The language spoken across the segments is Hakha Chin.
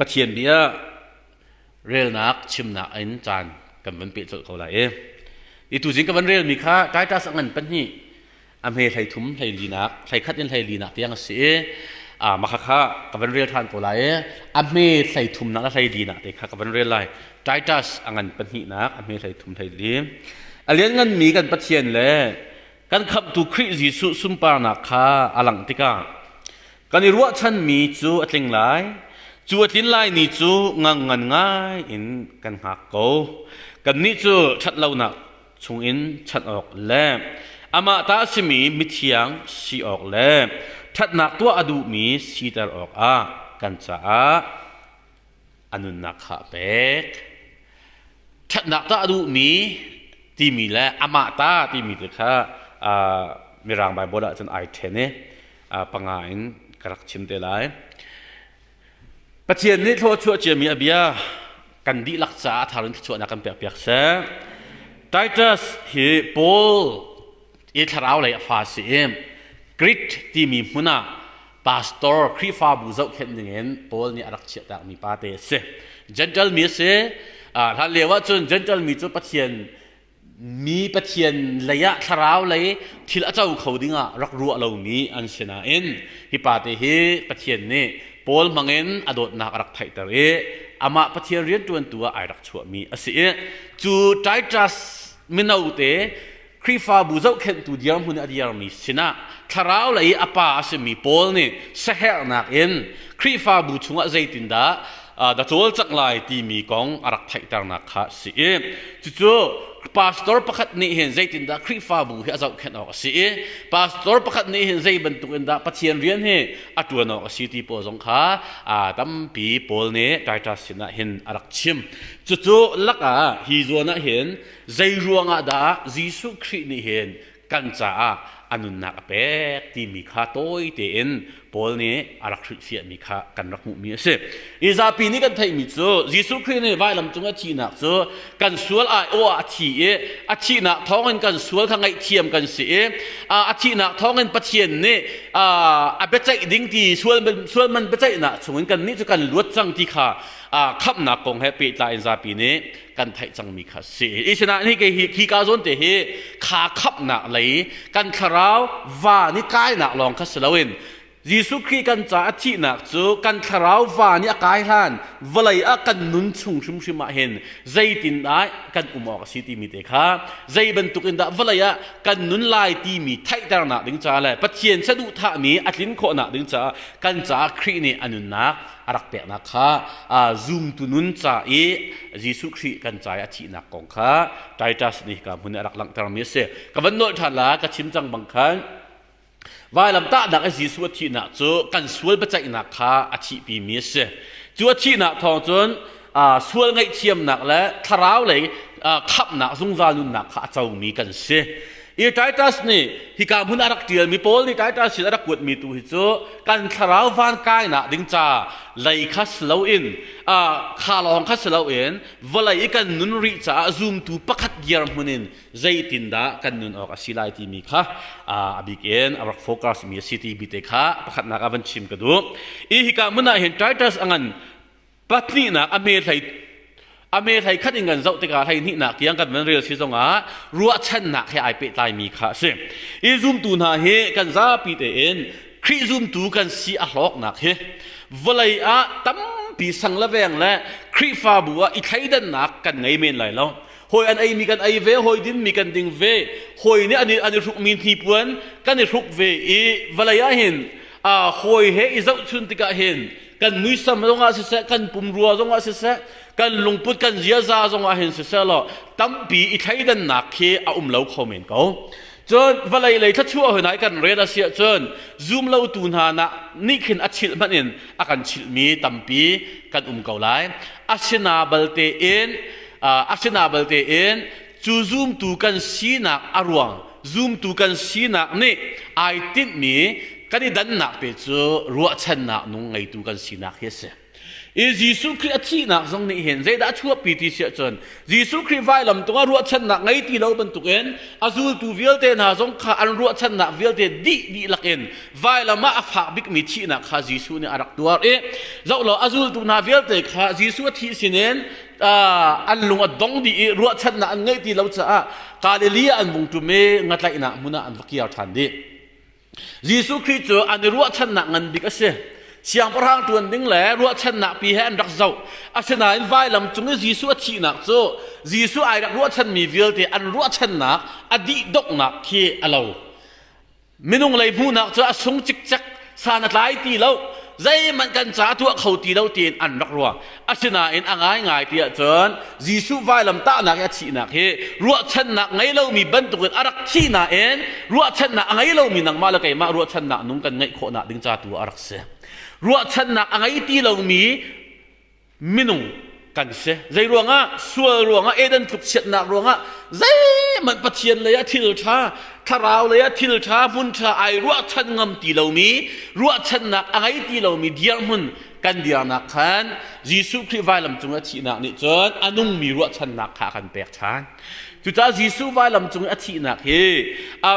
Pathian bia relnak chimnak in caan kan van peh colh ko lai i i tuzing ka van relmi kha Titus a ngan pahnih a hme hlei thum hlei linak hlei khat in hlei linak tiang a si i a mah kha ka van rel ṭhan ko lai i a hme hlei thumnak le hlei linak te kha ka van rel lai. Titus a ngan pahnihnak a hme hlei thum hlei li. A liannganmi kan Pathian le kan khamhtu Khrih Jesuh sunparnak kha a langh tikah kan i ruahchanmi cu a tling lai. Cu a tlin lai ni cu ngang ngan ngai in kan hngak ko. Kannih cu ṭhatlonak chungin chanh awk le amah ta a simi mithiang si awk le ṭhatnak tuah a duhmi siter awkah kan caah a nunnak kha a pek. Ṭhatnak tuah a duhmi timi le amah ta timi te kha Mirang Baibal ah cun ai ṭhen i panga in ka rak chim te lai. Pathian nih thluachuah ciami a bia kan dihlak caah a thar in thluachuahnak kan pekpiak seh. Titus hi Paul i thlarau lei a fa si i Greek timi hmun ah pastor Khrihfabu zohkhenh dingin Paul nih a rak chiahtakmi pa te a si. Gentle mi a si. Hlan lio ahcun Gentle mi cu Pathian mi Pathian lei ah thlarau lei thil a co kho dingah rak ruah lomi an si nain hi pa te hi Pathian nih Paul hmangin a dawtnak a rak theihter i amah Pathian rianṭuantu ah ai rak chuahmi a si i cu Titus mino te Khrihfabu zohkhenhtu dirhmun a dirmi sinah thlarau lei a pa a simi Paul nih saherhnak in Khrihfabu chungah zeitindah da cawlcangh lai timi kong a rak theihternak kha a si i cucu pastor pakhat nih hin zeitindah Khrihfabu hi a zohkhenh awk a si i pastor pakhat nih hin zei bantuk in dah Pathian rian hi a ṭuan awk a si ti pawl zong kha tampi Paul nih Titus sinah hin a rak chim. Cucu lakah hi zawn ah hin zei ruangah dah Jesuh Khrih nih hin kan caah a nunnak a pek timi kha tawi tein Paul nih a rak hrilhfiahmi kha kan rak hmuhmi a si. I zapi nih kan theihmi cu Jesuh Khrih nih vailam cung a thihnak cu kan sual aiawh ah a thi i a thihnak thawngin kan sual kha ngaihthiam kan si i a thihnak thawngin Pathian nih a biaceih ding ti sual man biaceihnak chungin kannih cu kan luat cang ti kha khamhnak kong he pehtlai in zapi nih kan theih cangmi kha si. I sinah hi hi hi ka zawn te hi kha khamhnak lei kan thlarau va ni kainak lawng kha si loin Jesuh Khrih kan ca a thihnak cu kan thlarau va nih a kai hlan vawlei ah kan nun chung hrimhrim ah hin zeitin dah kan um awk a si timi te kha zei bantuk in dah vawlei ah kan nun lai timi theihternak ding ca le Pathian saduhthahmi a tlin khawhnak ding caah kan caah Khrih nih a nunnak a rak peknak kha zumtu nun ca i Jesuh Khrih kan ca i a thihnak kong kha Titus nih hika hmun i a rak langhtermi a si. Ka van nolh ṭhan la, ka chim cang bang khan vailam tahnak i Jesuh a thihnak cu kan sual biaceihnak kha a thihpimi a si. Cu a thihnak thawng cun sual ngaihthiamnak le thlarau lei khamhnak zungzal nunnak kha a comi kan si. I Titus nih hika hmun a rak ṭialmi Paul nih Titus sin a rak kuatmi tu hi cu kan thlarau van kainak ding ca lei kha si loin kha lawng kha si loin vawlei i kan nun rih caah zumtu pakhat dirhmun in zeitindah kan nun awk a si lai timi kha a bik in a rak focus mi a si ti bite kha pakhatnak ah van chim ka duh. I hika hmun ah hin Titus a ngan Pahnihnak a hme hlei a hme hlei khat in kan zoh tikah hlei hnihnak tiang kan van rel si zongah ruahchannak he ai pehtlaimi kha a si. I zumtu hna hi kan zapi tein Khrih zumtu kan si a hlawknak hi vawlei ah tampi sang le veng le Khrihfabu ah i thleidannak kan ngei men lai lo. Hawi an eimi kan ei ve, hawi dinmi kan ding ve, hawi nih an i hrukmi hnipuan kan i hruk ve i vawlei ah hin hawi he i zohchun tikah hin kan muisam zongah siseh kan pumrua zongah siseh kan lungput kan ziaza zongah hin siseh law tampi i thleidannak khi a um lo kho men ko. Cun vawlei lei thluachuah hoi nai kan rel a si ahcun zum lotu hna nak nih khin a chilh hmanh in a kan chilhmi tampi kan um ko lai. Asina balte in asina balte in cu zumtu kan sinak a ruang zumtu kan sinak nih ai tinhmi kan i dannak te cu ruahchannak nung ngeitu kan sinak hi a si. I Jesuh Khrih a thihnak zong nih hin zeidah a chuahpi ti si ahcun Jesuh Khrih vailam tungah ruahchannak ngei ti lo bantukin a zultu vialte hna zong kha an ruahchannak vialte dih dihlak in vailam ah a fak bikmi thihnak kha Jesuh nih a rak tuar i zoh law a zultu hna vialte kha Jesuh a thih sinin an lung a dong dih i ruahchannak an ngeih ti lo caah Galilee ah an vung ṭum i ngatlaihnak hmun ah an va kir ṭhan dih. Jesuh Khrih cu an i ruahchannak ngan bik a si. Siangpahrang ṭuan ding le ruahchannak pi he an rak zoh. Asinain vailam cung i Jesuh a thihnak cu Jesuh ai rak ruahchanmi vialte an ruahchannak a dih donghnak khi a lo. Minung lei hmuhnak cu a sung cikcek, san a tlai ti lo, zeihmanh kan ca tuah kho ti lo tiin an rak ruah. Asinain a ngaingai ti ahcun Jesuh vailam tahnak i a thihnak hi ruahchannak ngei lomi bantukin a rak thi nain ruahchannak a ngei lomi nangmah le keimah ruahchannak nung kan ngeih khawhnak ding ca tu ah a rak si. Ruahchannak a ngei ti lomi minung kan si. Zei ruangah? Sual ruangah, Eden tlukchiatnak ruangah zeihmanh Pathian lei ah thil ṭha, thlarau lei ah thil ṭha, hmun ṭha ai ruahchan ngam ti lomi, ruahchannak a ngei ti lomi dirhmun kan dirnak khan Jesuh Khrih vailam cung a thihnak nih cun a nungmi ruahchannak kha a kan pek ṭhan. Cucaah Jesuh vailam cung i a thihnak hi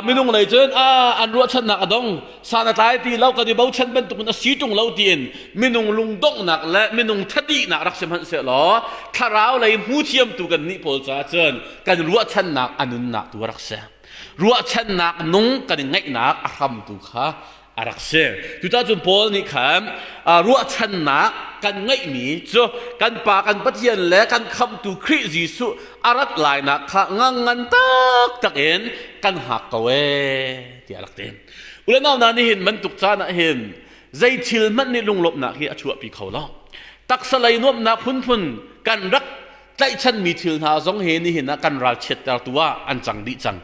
minung lei cun an ruahchannak a dong, san a tlai ti lo, kan i bochan bantukin a si ṭung lo tiin minung lungdonghnak le minung thadihnak rak si hmanhsehlaw thlarau lei hmuthiamtu kan nih pawl caah cun kan ruahchannak a nunnak tu a rak si. Ruahchannak nung kan i ngeihnak a hramtu kha a rak si. Cucaah cun Paul nih khan ruahchannak kan ngeihmi cu kan Pa kan Pathian le kan Khamhtu Khrih Jesuh a rat lainak kha ngangngan taktak in kan hngak ko ee tiah a rak ti. U le nau hna nihin bantuk caan ah hin zei thil hmanh nih lunglawmhnak hi a chuahpi kho lo. Taksa lei nuamhnak phunphun kan rak tlaihchanmi thil hna zong hi nihin ah kan ralchiattertu ah an cang dih cang.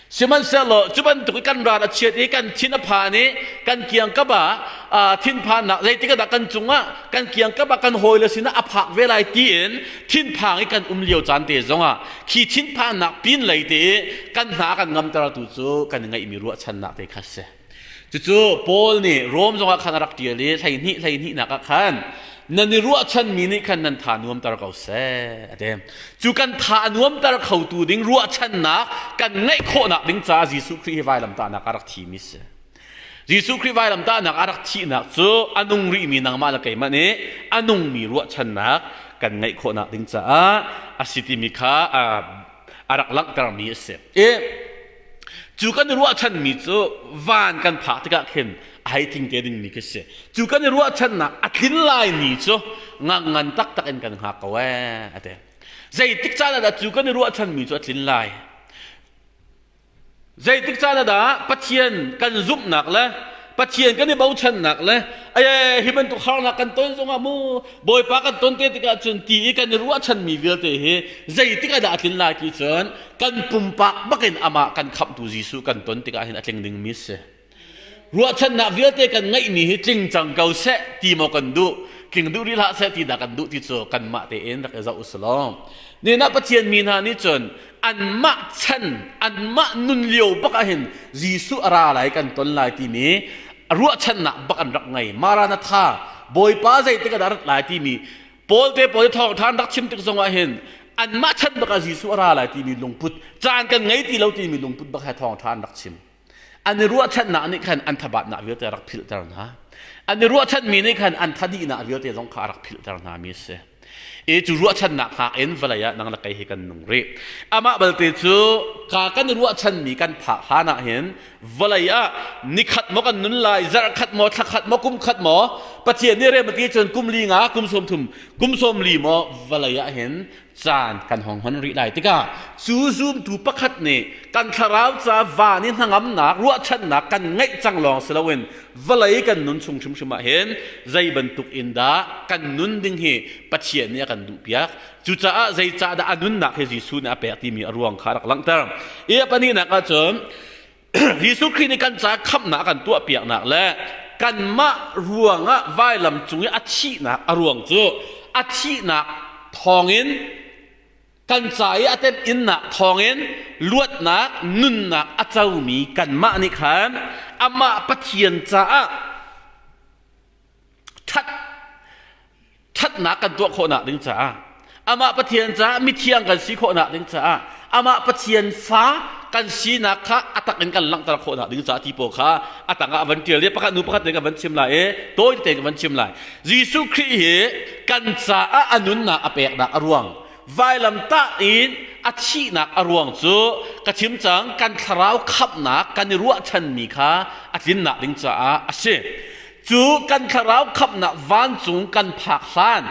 Sihmanhsehlaw cu bantuk i kan ral a chiat i kan thin a phan i kan kiangkap ah thinphannak zeitik ah dah kan cungah kan kiangkap ah kan hawile sinah a phak ve lai tiin thinphang i kan um lio caan te zongah khi thinphannak pin lei te i kan hna kan ngamtertu cu kan ngeihmi ruahchannak te kha si. Cucu Paul nih Rom zongah khan a rak ṭial i 12 12nak ah khan nan i ruahchanmi nih khan nan tha nuamter ko seh a ti. Cu kan tha a nuamter khotu ding ruahchannak kan ngeih khawhnak ding caah Jesuh Khrih hi vailamtahnak a rak thimi si. Jesuh Khrih vailamtahnak a rak thihnak cu a nung rihmi nangmah le keimah nih a nungmi ruahchannak kan ngeih khawhnak ding caah a si timi kha a rak langhtermi a si. I cu kan i ruahchanmi cu van kan phak tikah khin a hei tling te dingmi khi si. Cu kan i ruahchannak a tlin lai ni cu ngangngan taktak in kan hngak ko ee a ti. Zeitik caan ah dah cu kan i ruahchanmi cu a tlin lai? Zeitik caan ah dah Pathian kan zumhnak le Pathian kan i bochannak le ai hi bantuk harnak kan ton zongah mu Bawipa kan ton te tikah cun ti i kan i ruahchanmi vialte hi zeitik ah dah a tlin lai ti cun kan pumpak bakin amah kan khamhtu Jesuh kan ton tikah hin a tling dingmi si. Ruahchannak vialte kan ngeihmi hi tling cang ko seh ti maw kan duh tling duh rih hlah seh ti dah kan duh ti cu kanmah tein rak i zoh usulaw. Nina Pathian mi hna nih cun anmah chan anmah nun lio bak ah hin Jesuh a ra lai kan ton lai timi ruahchannak bak an rak ngei Maranatha Bawipa zeitik ah dah rat lai timi Paul te pawl thawngṭha an rak chim tik zongah hin anmah chan bak ah Jesuh a ra lai timi lungput caan kan ngei ti lo timi lungput bak he thawngṭha an rak chim an i ruahchannak nih khan an thabatnak vialte a rak philhter hna an i ruahchanmi nih khan an thadihnak vialte zong kha a rak philhter hna mi a si i cu ruahchannak hngak in vawlei ah nang le kei hi kan nung rih amah balte cu ka kan i ruahchanmi kan phak hlan ah hin vawlei ah nikhat maw kan nun lai zarh khat maw thla khat maw kum khat maw Pathian nih rem a ti cun kum li nga kum sawm thum kum sawm li maw vawlei ah hin caan kan hong hman rih lai tikah cu zumtu pakhat nih kan thlarau ca van i hnangamnak ruahchannak kan ngeih cang lawng si loin vawlei kan nun chung hrimhrim ah hin zei bantuk in dah kan nun ding hi Pathian nih a kan duhpiak cucaah zeicah dah a nunnak hi Jesuh nih a pek timi a ruang kha a rak langhter i a pahnihnak ahcun Jesuh Khrih nih kan ca khamhnak a kan tuahpiaknak le kanmah ruangah vailam cung i a thihnak a ruang cu a thihnak thawngin kan ca i a temhinnak thawngin luatnak nunnak a comi kanmah nih khan amah Pathian caah ṭhat. ṭhatnak kan tuah khawhnak ding caah amah Pathian caah mithiang kan si khawhnak ding caah amah Pathian fa kan sinak kha a tak in kan langhter khawhnak ding caah ti pawl kha a tangah a van ṭial i pakhat nu pakhat tein ka van chim lai i tawi tein ka van chim lai. Jesuh Khrih hi kan caah a nunnak a peknak a ruang vailamtah in a thihnak a ruang cu ka chim cang kan thlarau khamhnak kan i ruahchanmi kha a tlinnak ding caah a si. Cu kan thlarau khamhnak vancung kan phak hlan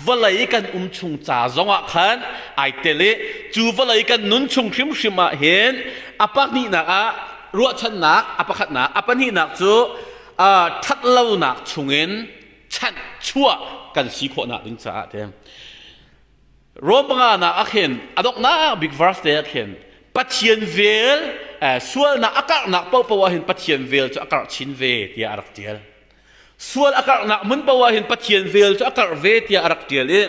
vawlei kan um chung ca zongah khan ai tel i cu vawlei kan nun chung hrimhrim ah hin a pahnihnak ah ruahchannak a pakhatnak a pahnihnak cu ṭhatlonak chungin chanh chuah kan si khawhnak ding caah te Rom panganak ah khin a donghnak bik verse te ah khin Pathian vel sualnak a karhnak paohpaoh ah hin Pathian vel cu a karh chin ve tiah a rak ṭial. Sual a karhnak hmun paoh ah hin Pathian vel cu a karh ve tiah a rak ṭial i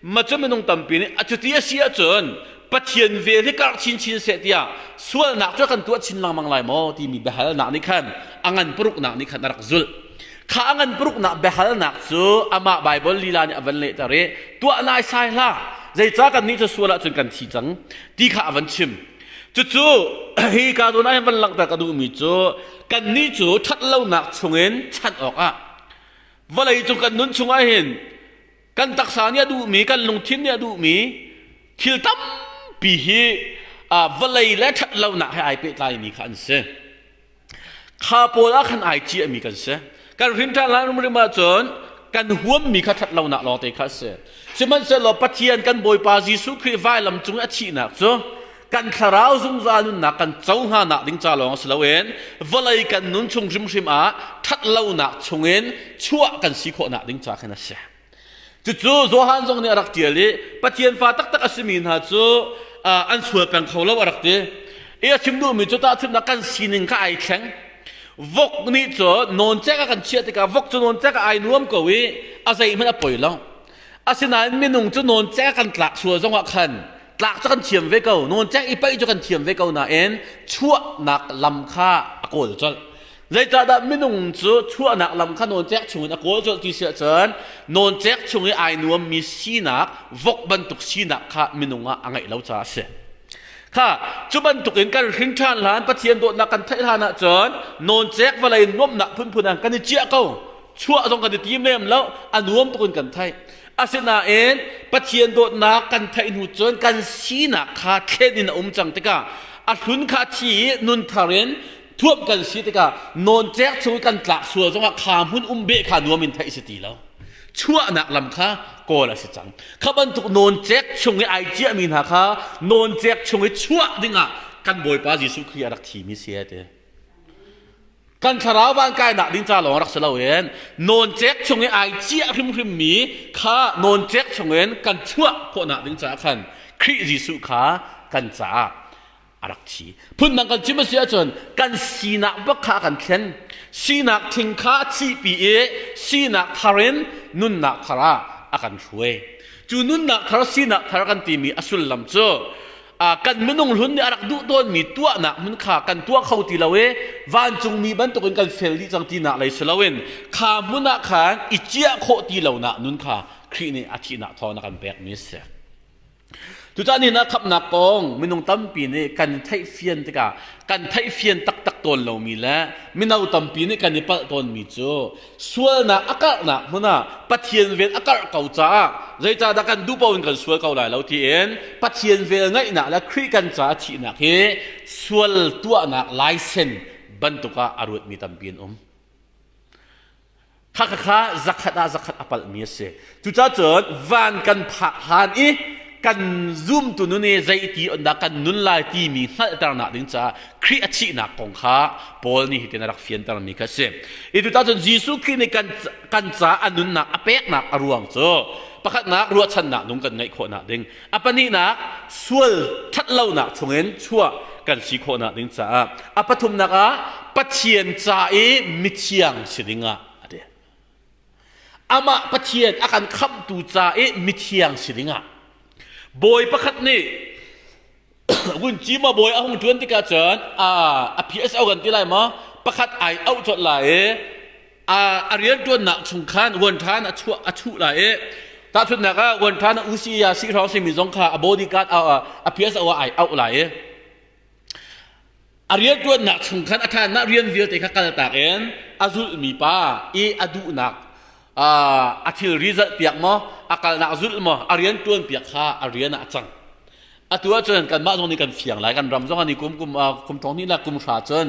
ma cu minung tampi nih a cuti a si ahcun Pathian vel hi karh chinchin seh tiah sualnak cu kan tuah chin lengmang lai maw timi biahalnak nih khan a ngan paruknak nih khan a rak zulh. Kha a ngan paruknak biahalnak cu amah Baibal lila nih a van lehter i tuah naisai hlah zeicah kannih cu sual ahcun kan thi cang ti kha a van chim. Cucu hi ka zawn ah hin van langhter ka duhmi cu kannih cu ṭhatlonak chungin chanh awkah vawlei cung kan nun chungah hin kan taksa nih a duhmi kan lungthin nih a duhmi thil tampi hi vawlei le ṭhatlonak he ai pehtlaimi kha an si. Kha pawl ah khan ai ciahmi kan si. Kan hrin ṭhan lai rimrim ahcun kan huammi kha ṭhat lonak lawngte kha a si. Sihmanhsehlaw Pathian kan Bawipa Jesuh Khrih vailam cung i a thihnak cu kan thlarau zungzal nunnak kan co hnanak ding ca lawng si loin vawlei kan nun chung hrimhrim ah ṭhat lonak chungin chuah kan si khawhnak ding ca khin a si. Cucu Johan zong nih a rak ṭial i Pathian fa taktak a simi hna cu an sual peng kho lo a rak ti. I a chim duhmi cu tahchunhnak kan sining kha ai thleng. Vok nih cu nawncek a kan chiah tikah vok cu nawncek ah ai nuam ko i a zeihmanh a poi lo. Asinain minung cu nawncek a kan tlak sual zongah khan tlak cu kan thiam ve ko, nawncek i paih cu kan thiam ve ko nain chuahnak lam kha a kawl colh. Zeicahdah minung cu chuahnak lam kha nawncek chungin a kawl colh ti si ahcun nawncek chung i ai nuammi sinak vok bantuk sinak kha minung ah a ngeih lo caah a si. Kha cu bantukin kan hrin ṭhan hlan Pathian dawtnak kan theih hlan ahcun nawncek vawlei nuamhnak phunphun ah kan i ciah ko. Chuah zong kan i tim lem lo, a nuam tuk in kan theih. Asinain Pathian dawtnak kan theih hnu cun kan sinak kha thlen in a um cang tikah a hlun kha thi i nun thar in thuamh kan si tikah nawncek chung i kan tlak sual zongah kha hmun um beh kha nuam in theih si ti lo chuahnak lam kha kawl a si cang kha bantuk nawncek chung i ai ciahmi hna kha nawncek chung i chuah dingah kan Bawipa Jesuh Khrih a rak thimi si te kan thlarau van kainak ding ca lawng rak si loin nawncek chung i ai ciah hrimhrim mi kha nawncek chungin kan chuah khawhnak ding caah khan Khrih Jesuh kha kan caah a rak thi. Phundang kan chim a si ahcun kan sinak bak kha kan thlen. Sinak thing kha a thihpi i sinak thar in nunnak thar ah a kan hruai. Cu nunnak thar sinak thar kan timi a sullam cu kan minung hlun nih a rak duh tawnmi tuahnak hmun kha kan tuah kho ti lo i vancungmi bantukin kan fel dih cang tinak lei si loin kha hmun ah khan i ciah khawh ti lonak nun kha Khrih nih a thihnak thawng a kan pekmi a si. Cucaah nihin ah khamhnak kong minung tampi nih kan theihfian tikah kan theihfian taktak tawn lomi le mino tampi nih kan i palh tawnmi cu sualnak a karhnak hmun ah Pathian vel a karh ko caah zeicahdah kan duh paoh in kan sual ko lai lo tiin Pathian vel ngaihnak le Khrih kan caah thihnak hi sual tuahnak laisen bantuk ah a ruatmi tampi an um. Khakha zakhat ah zakhat a palhmi a si. Cucaah cun van kan phak hlan i kan zumtu nun i zeiti on dah kan nun lai timi hngalhternak ding caah Khrih a thihnak kong kha Paul nih hitin a rak fiantermi kha a si. I cucaah cun Jesuh Khrih nih kan, kan ca a nunnak a peknak a ruang cu pakhatnak ruahchannak nung kan ngeih khawhnak ding, a pahnihnak sual ṭhatlonak chungin chuah kan si khawhnak ding caah, a pathumnak ah Pathian ca i mithiang si dingah a ti. Amah Pathian a kan khamhtu ca i mithiang si dingah bawi pakhat nih vunci maw bawi a hung ṭuan tikah cun a PSO kan ti lai maw pakhat ai auh colh lai i a rianṭuannak chung khan vuan ṭhan a chuah a chuh lai i. Tahchunhnak ah uan ṭhan usi ya si hrawng simi zong kha a bodyguard a PSO ah ai auh lai i a rianṭuannak chung khan a ṭhannak rian vialte kha kaltak in a zulhmi pa i a duhnak a thilri zalhpiak maw a kalnak zulh maw a rian ṭuanpiak kha a rian ah a cang. Atu ahcun kanmah zong nih kan fiang lai kan ram zong ah ni kum kum kum thong hnih le kum hra cun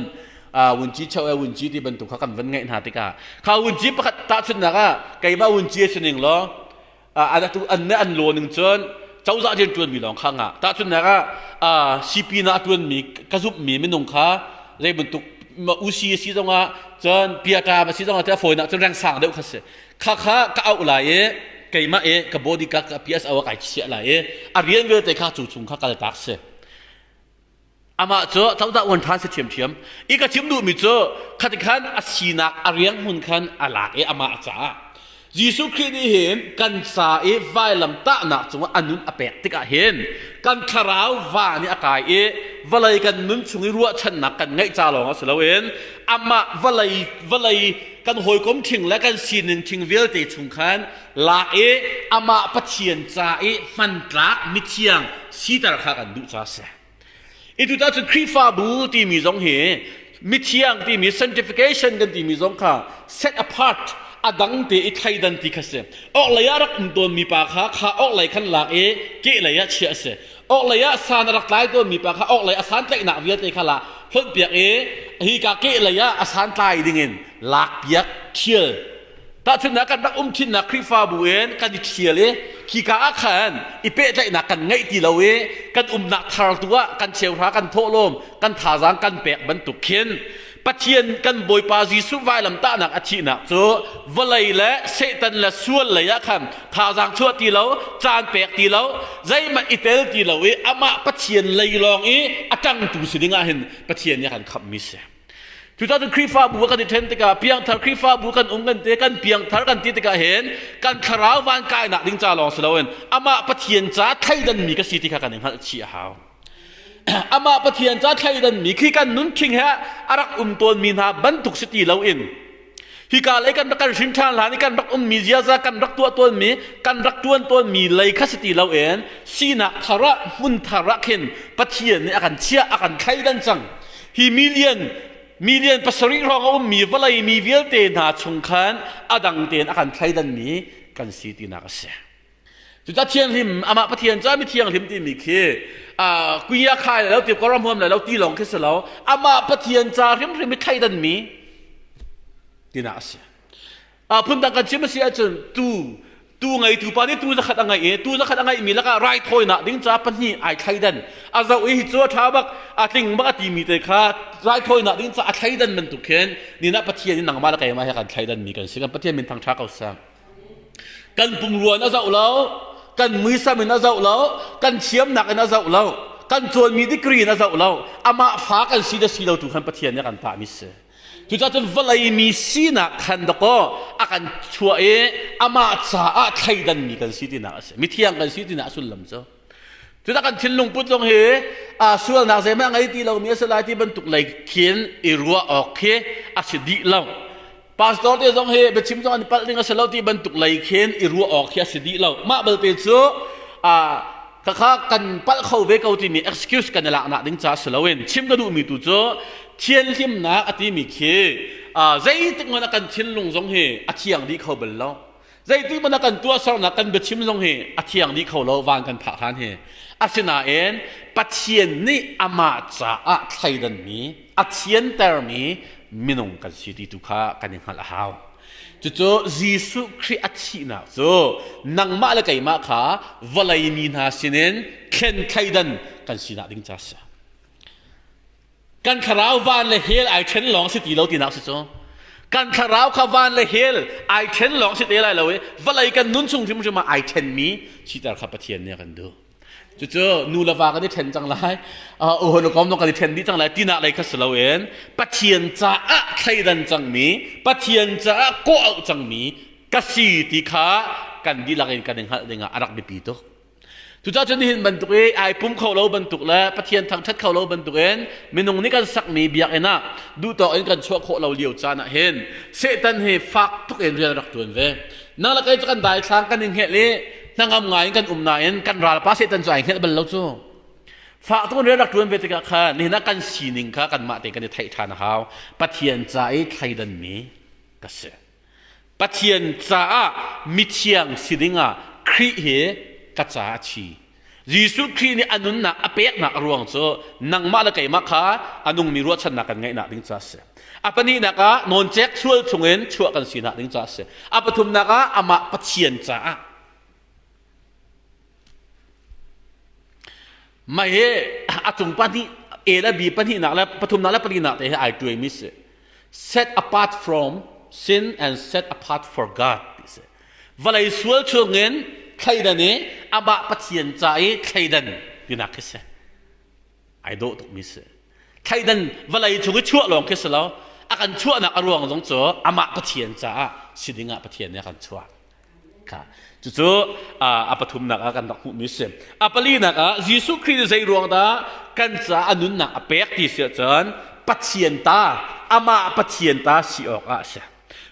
wunci cheu e wunci ti bantuk kha kan van ngeih hna tikah kha wunci pakhat tahchunhnak ah keimah wunci a si ning law an atu an ne an law ning cun cozah rian ṭuanmi lawng kha ngah tahchunhnak ah CP na a ṭuanmi ka zumhmi minung kha zei bantuk UC a si zongah cun piata a si zongah tiah fawinak cun reng sang deuh kha si kha kha ka auh lai i keimah i ka body ka ka PSO ah kai chiah lai i a rian vialte kha cu chung kha kal tak si amah cu cozah uan ṭhan si ṭhiamṭhiam i ka chim duhmi cu khati khan a sinak a riang hmun khan a lak i amah caah Jesuh Khrih nih hin kan ca i vailam tahnak cungah a nun a pek tikah hin kan thlarau va nih a kai i vawlei kan nun chung i ruahchannak kan ngeih ca lawng ah si loin amah vawlei vawlei kan hawikom ṭhing le kan sining ṭhing vialte chung khan lak i amah Pathian ca i hmantlak mithiang siter kha kan duh ca a si. I tuta cun Khrihfabu timi zong hi mithiang timi sanctification kan timi zong kha set apart a dang te i thleidan ti kha si. Orhlei ah rak um tawnmi pa kha kha orhlei khan lak i kehlei ah chiah a si. Orhlei ah san a rak tlai tawnmi pa kha orhlei a santlaihnak vialte kha la hlonhpiak i hika kehlei ah a santlai dingin lakpiak ṭhial. Tahchunhnak kan rak um ṭhinnak Khrihfabu in kan i ṭhial i khika ah khan i pehtlaihnak kan ngeih ti lo i kan umnak thar tu ah kan cheuhra kan thawhlawm kan thazaang kan pek bantuk khin Pathian kan Bawipa Jesuh vailamtahnak a thihnak cu vawlei le Satan le sual lei ah khan thazaang chuah ti lo caan pek ti lo zeihmanh i tel ti lo i amah Pathian lei lawng i a ṭangtu si ding ah hin Pathian nih a kan khamhmi si. Cucaah cun Khrihfabu kan i ṭhen tikah piangthar Khrihfabu kan um kan ti kan piangthar kan ti tikah hin kan thlarau van kainak ding ca lawng si loin amah Pathian ca thleidanmi ka si ti kha kan i hngalh chih a hau. Amah Pathian ca thleidanmi khi kan nun ṭhing he a rak um tawnmi hna bantuk si ti loin hika lei kan rak kan hrin ṭhan hlan i kan rak ummi ziaza kan rak tuah tawnmi kan rak ṭuan tawnmi lei kha si ti loin sinak thar ah hmun thar ah khin Pathian nih a kan chiah a kan thleidan cang. Hi million million pasarih hrawng a ummi vawlei mi vialte hna chung khan a dang tein a kan thleidanmi kan si tinak a si. Cucaah thianghlim amah Pathian cu mi thianghlim timi khi kuia khai lo ti koram huam lo ti lawng khi si lo amah Pathian ca hrimhrim i thleidanmi tinak a si. Phundang kan chim a si ahcun tu tu ngeitu pa nih tu zakhat a ngeih i tu zakhat a ngeihmi lakah raithawinak ding ca pahnih ai thleidan a zoh i hi cu a ṭha bak a tling bak a timi te kha raithawinak ding ca a thleidan bantuk khin ni nah Pathian in nangmah le keimah he kan thleidanmi kan si kan Pathian min thangṭha ko seh kan pumrua in a zoh lo kan muisam in a zoh lo kan thiamnak in a zoh lo kan cawnmi degree in a zoh lo amah fa kan si le si lo tu khan Pathian nih a kan tahmi si Cucaah cun vawlei mi sinak khan dakaw a kan chuah i amah caah thleidanmi kan si tinak a si. Mithiang kan si tinak a sullam cu. Cucaah kan thinlung put zong hi sualnak zeihmanh a ngei ti lomi a si lai ti bantuk lei khin i ruah awk khi a si dih lo. Pastor te zong hi biachim zong an i palh ding a si lo ti bantuk lei khin i ruah awk khi a si dih lo. Mah balte cu khakha kan palh kho ve ko timi excuse kan i laknak ding ca si loin chim ka duhmi tu cu thianhlimnak a timi khi zeitik hmanh ah kan thinlung zong hi a thiang dih kho bal lo zeitik hmanh ah kan tuahsernak kan biachim zong hi a thiang dih kho lo van kan phak hlan hi asinain Pathian nih amah caah thleidanmi a thiantermi minung kan si ti tu kha kan i hngalh a hau Cucu Jesuh Khrih a thihnak cu nangmah le keimah kha vawlei mi hna sinin thlen thleidan kan sinak ding ca si. Kan thlarau van le hell ai ṭhen lawng si ti lo tinak si cu. Kan thlarau kha van le hell ai ṭhen lawng si te lai lo i vawlei kan nun chung hrimhrim ah ai ṭhenmi siter kha Pathian nih a kan duh. Cucu nu le va kan i ṭhen cang lai, uh nu kom kan i ṭhen dih cang lai tinak lei kha si loin Pathian caah thleidan cangmi, Pathian caah kawh auh cangmi ka si ti kha kan dihlak in kan i hngalh dingah a rak biapi tuk. Cucaah cun nihin bantuk i ai pum kho lo bantuk le Pathian thangṭhat kho lo bantukin minung nih kan sakmi biakinn ah duhtawk in kan chuah khawh lo lio caan ah hin Satan hi fak tuk in rian a rak ṭuan ve. Nang le kei cu kan daithlang kan i hngelh i hnangam ngai in kan um nain kan ralpa Satan cu ai hngelh bal lo cu. Fak tuk in rian rak ṭuan ve tikah khan nihin ah kan sining kha kanmah tein kan i theih ṭhan a hau. Pathian ca i thleidanmi ka si. Pathian caah mithiang si dingah Khrih hi ka caah a thi. Jesuh Khrih nih a nunnak a peknak a ruang cu nangmah le keimah kha a nungmi ruahchannak kan ngeihnak ding caah a si. A pahnihnak ah nawncek sual chungin chuah kan sinak ding caah a si. A pathumnak ah amah Pathian caah. Mah hi a cung pahnih A le B pahnihnak le pathumnak le palinak te hi ai tuaimi si. Set apart from sin and set apart for God ti si. Vawlei sual chungin thleidan i amah Pathian ca i thleidan tinak khi si. Ai dawh tukmi si. Thleidan vawlei chung i chuah lawng khi si lo. A kan chuahnak a ruang zong cu amah Pathian caah si dingah Pathian nih a kan chuah. Kha cucu a pathumnak ah kan rak hmuhmi a si. A palinak ah Jesuh Khrih nih zei ruang dah kan caah a nunnak a pek ti si ahcun Pathian ta amah Pathian ta si awk ah a si.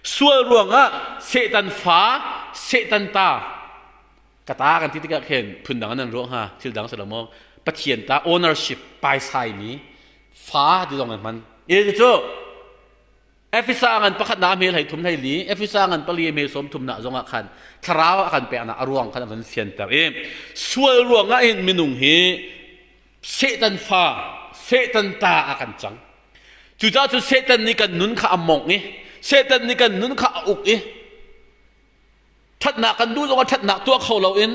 Sual ruangah Satan fa Satan ta ka ta kan ti tikah khin phundang nan ruah hnga thil dang si lo maw Pathian ta ownership paisaimi fa ti zong an hman. Cu Efesa ngan pakhatnak a hme hlei thum hlei li, Efesa ngan pali a hme sawm thumnak zongah khan thlarau a kan peknak a ruang khan a van fianter i sual ruangah hin minung hi Satan fa, Satan ta a kan cang. Cucaah cu Satan nih kan nun kha a mongh i Satan nih kan nun kha a uk i ṭhatnak kan duh zongah ṭhatnak tuah kho loin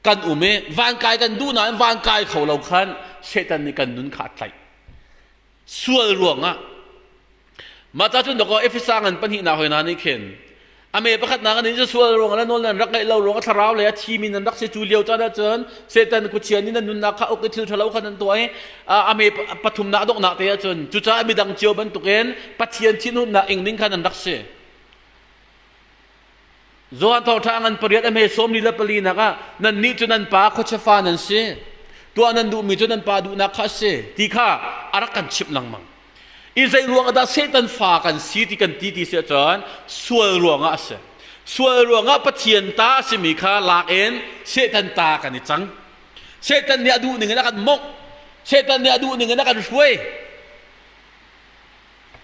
kan um i vankai kan duh nain vankai kho lo khan Satan nih kan nun kha a tlaih. Sual ruangah mah ca cun dakaw Efesa ngan pahnihnak hoi hna nih khin a me pakhatnak an in sual ruangah le nawl nan rak ngaih lo ruangah thlarau lei a thimi nan rak si cu lio caan ahcun Satan khuachia nih nan nunnak kha uk i thil ṭhalo kha nan tuah i a me pathumnak donghnak te ahcun cucaah midang cio bantukin Pathian thinhunnak ing ding kha nan rak si. Johan thawngṭha ngan pariat a hme 44 nak ah nannih cu nan pa khuachia fa nan si. Tuah nan duhmi cu nan pa duhnak kha a si ti kha a rak kan chimh lengmang. I zei ruang dah Satan fa kan si ti kan ti ti si ahcun sual ruangah a si. Sual ruangah Pathian ta a simi kha lak in Satan ta kan i cang. Satan nih a duh ning in a kan mongh. Satan nih a duh ning in a kan hruai.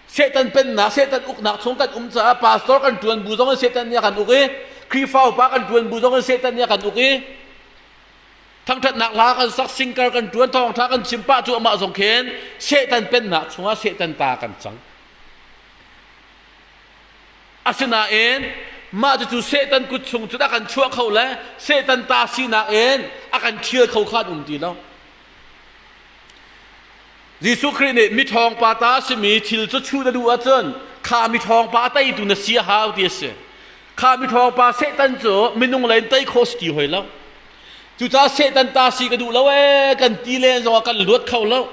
Satan pennak, Satan uknak chung kan um caah pastor kan ṭuan bu zong in Satan nih a kan uk i Khrihfa upa kan ṭuan bu zong in Satan nih a kan uk i thangṭhatnak hla kan sak singkar kan ṭuan thawngṭha kan chim pah cu amah zong khin Satan pennak chungah Satan ta kan cang. Asinain mah cucu Satan kut chung cun a kan chuah kho le Satan ta sinak in a kan ṭhial kho kha an um ti lo. Jesuh Khrih nih miṭhawngpa ta a simi thil cu chuh na duh ahcun kha miṭhawngpa a teitu na si a hau ti a si. Kha miṭhawngpa Satan cu minung lei in tei khawh si ti hoi lo. Cucaah Satan ta si ka duh lo ee kan ti len zongah kan luat kho lo.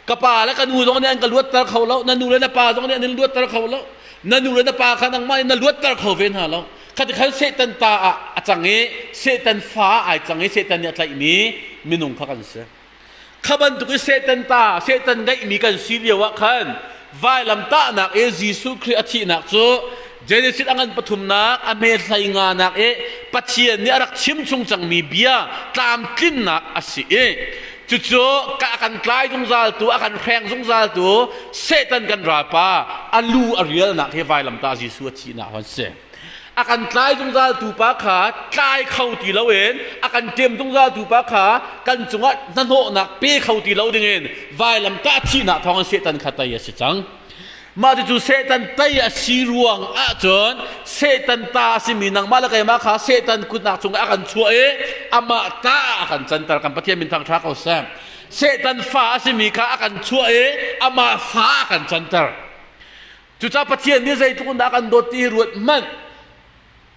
Ka pa le ka nu zong nih an ka luatter kho lo. Na nu le na pa zong nih an in luatter kho lo. Na nu le na pa kha nangmah nih na luatter kho ve hna lo. Khati khan Satan ta ah a cang i Satan fa ah ai cang i Satan nih a tlaihmi minung kha kan si. Kha bantuk i Satan ta, Satan ngeihmi kan si lio ah khan vailamtahnak i Jesuh Khrih a thihnak cu Genesis a ngan pathumnak a hme hlei nganak i Pathian nih a rak chim chung cangmi bia tlamtlinnak a si i cucu ka a kan tlai zungzaltu a kan hreng zungzaltu Satan kan ralpa a lu a rialnak hi vailamtah Jesuh a thihnak hon si. A kan tlai zungzaltu pa kha tlai kho ti loin a kan ṭem zungzaltu pa kha kan cungah hnahnawhnak pe kho ti lo dingin vailamtah thihnak thawngin Satan kha tei a si cang. Mah cucu Satan tei a si ruang ahcun Satan ta a simi nangmah le keimah kha Satan kutnak chungah a kan chuah i amah ta ah a kan canter. Kan Pathian min thangṭha ko seh. Satan fa a simi kha a kan chuah i amah fa a kan canter. Cucaah Pathian nih zeitluk in dah a kan dawt ti hi ruat hmanh.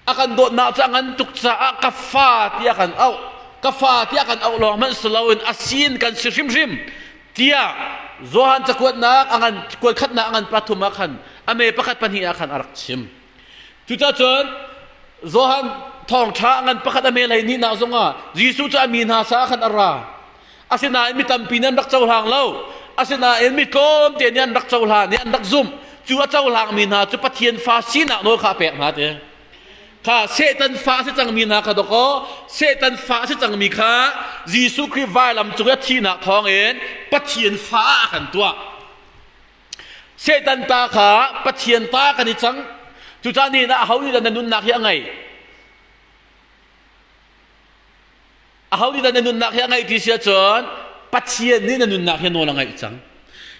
A kan dawtnak cu a ngan tuk caah ka fa tiah kan auh. Ka fa tiah kan auh lawng hmanh si loin a sin kan si hrimhrim tiah Johan cakuatnak a ngan kuat khatnak a ngan pathum ah khan a me pakhat pahnih ah khan a rak chim. Cucaah cun Johan. thawngṭha ngan pakhat a mel hei hnihnak zongah Jesuh cu a mi hna caah khan a ra. Asinain mi tampi nih an rak cohlang lo. Asinain mi tlawmte nih an rak cohlan i an rak zumh. Cu a cohlangmi hna cu Pathian fa sinak nawl kha a pek hna ti. Kha Satan fa a si cangmi hna kha dawkaw Satan fa a si cangmi kha Jesuh Khrih vailam cung i a thihnak thawngin Pathian fa ah a kan tuah. Satan ta kha Pathian ta kan i cang. Cucaah nihin ah aho nih dah na nunnak hi a ngeih? Aho nih dah na nunnak hi a ngeih ti si ahcun Pathian nih na nunnak hi nawl a ngeih cang.